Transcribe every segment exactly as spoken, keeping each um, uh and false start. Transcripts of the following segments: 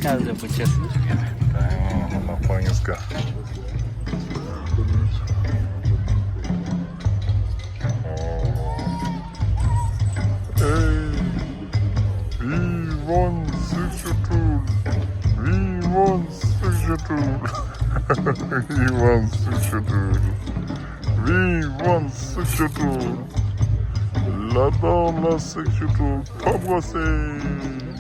How's the butcher? Damn, hold on, Pangis guy. Hey, we want six two. We want six two. We want six two. We want six two. ལ་དྭགས་ལ་six two. ཕབ་དགོས་སེ།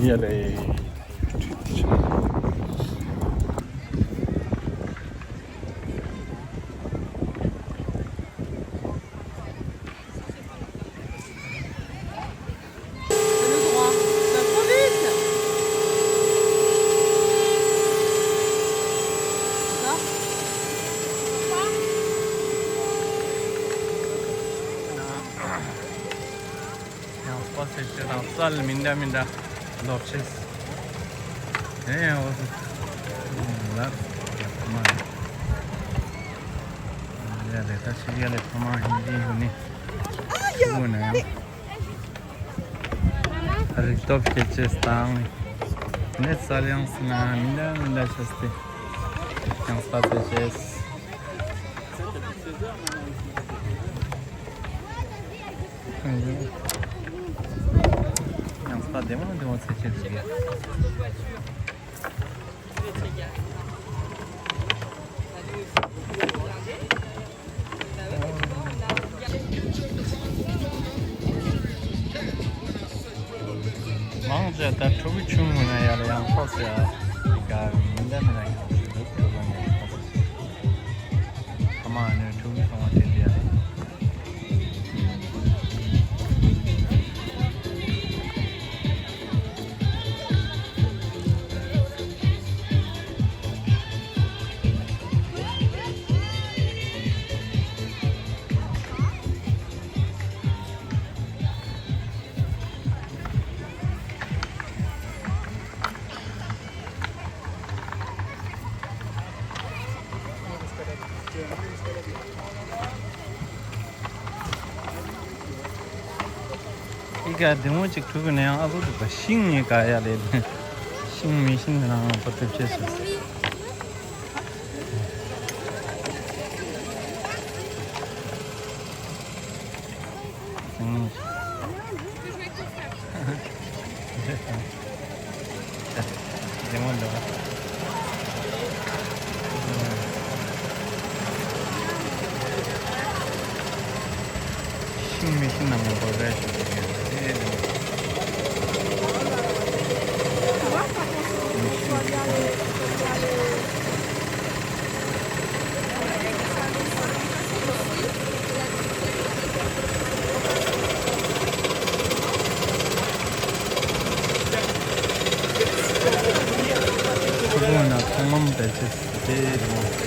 ཡ་ལེ། ཡང་སྤ་སེ་ཆེ་དང་སལ་མི་འདྲ་མི་འདྲ་ལོག་ཆེས། ཨེ་འོ་ལ་ཡ་ཕ་མ་ཡ་ལེ་ད་ཆི་ཡ་ལེ་ཕ་མ་ཧིན་དི་ཧུ་ནི་ཧུ་ན་ཡང་རིག་སྟོབས་སྐྱེད་ཆེས་དང་ནེ་སལ་ཡང་སི་ན་མི་འདྲ་མི་འདྲ་ཆེས་ཏེ་ཡང་སྤ་སེ་ཆེས། ཡང་ས་བདེ་མོ་བདེ་མོ་ཚེ་ཆེ་འདུག་གས། མང་ཆེ་ད་ཕྲུ་གུ་ཆུང་ངུ་ན་ཡར་ཡང་ཕོག་ཟེར་ཡ་ག་མི་འདྲ་མི་འདྲ་ཡང་ཞུ་འདུག་ཕྲུ་གུ་ནས་ཕོག་ཟེར། ཨ་མ་ནི་ཕྲུ་གུ་སོང་བ་དེ་དེ་ཡ་རེད། ཨི་ག་བདེ་མོ་ཅིག་ཐུག་གི་ནས་ཡང་ཨ་ཁུ་འདུག་པ་ཤིང་ངའི་ག་ཡ་ལས་ཤིང་མི་ཤིང་རང་པོ་ཐུབ་ཆེ་སོང་། ཟིང་། ཟིང་བ་འདུག་ཤིང་མི་ཤིང་ནང་ལ་འགོ་རེ་ཞིག་ཡོད་རེད། ཁོ་བོ་ན་ཐང་ལམ་བེད་སྤྱད་དེ་རེད།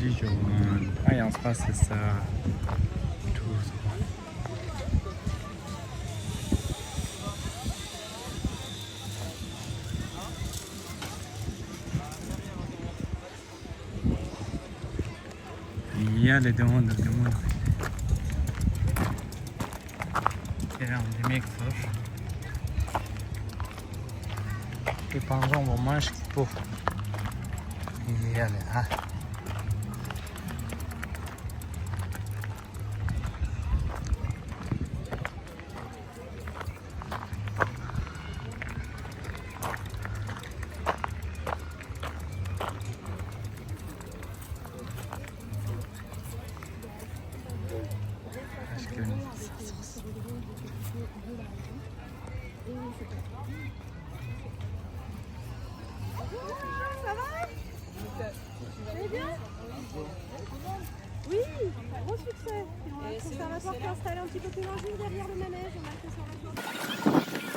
Joanne. Ah, on se passe ça. Tout. Il y a les demandes de monde. Et là, on est mec proche. Et par exemple, moi, je pour. Il y a les. Ah. Bonjour, ça va ? Vous allez bien ? Oui, gros succès. Et on a le conservatoire qui est installé un petit peu plus loin, juste derrière le manège. On a le conservatoire.